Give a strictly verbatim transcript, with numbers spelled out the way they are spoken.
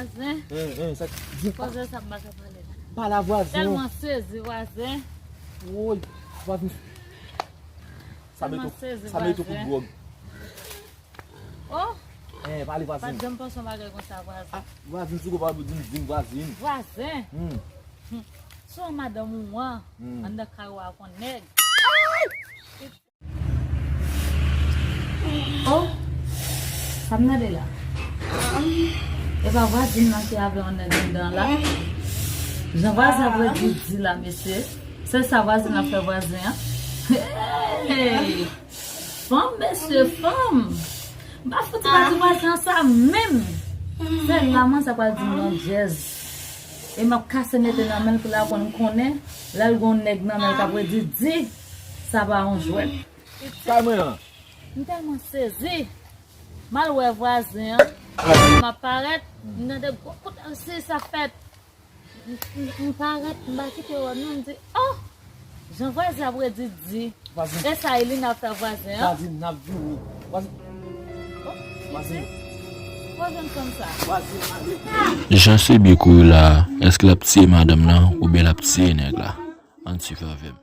Vwazen. Hein, hein, sa, di pa. Koze sa m pa ka pale la. Pale a vwazen. Tèlman sezi vwazen. Woy, vwazen. Sa mete, tèlman sezi sa mete vwazen. Kou dwòg. Oh! Eh, pale vwazen. Pa janm panse yon bagay konsa vwazen. Ah, vwazen, si w pa di m, di m vwazen. Vwazen. Hmm. Hmm. Se yon madanm ou an, hmm, anndan kay ou a gon nèg. Oh, sa m tande la? E pa vwazin nan ki avè yon nèg anndan la? Jan vwazen ap redi di la, mesye. Se sa vwazen ap fè vwazen an. Hey! Fanm, mesye, fanm! M pa fouti pa di vwazen an sa menm. Se la mwen sa pral di m yon djèz. E m ap kase mete nan men l pou l aprann konnen lè l gon nèg nan men l k ap redi di, sa pa yon jwèt. Kay mwen an. M tèlman sezi. M al wè vwazen an. M ap parèt, m tande gwo kout ansi sa fèt. M, m, m parèt, m pa kite wè non, m di, oh! Jan vwazen ap redi di. Vwazen. E sa Elina ap fè vwazen an. Vwazen, n ap vini. Vwazen. Oh, vwazen. Vwazen fanm sa. Vwazen, ale. Jan Sebi kouri la, èske l ap tiye madanm nan oubyen l ap tiye nèg la? Ann swiv avè m.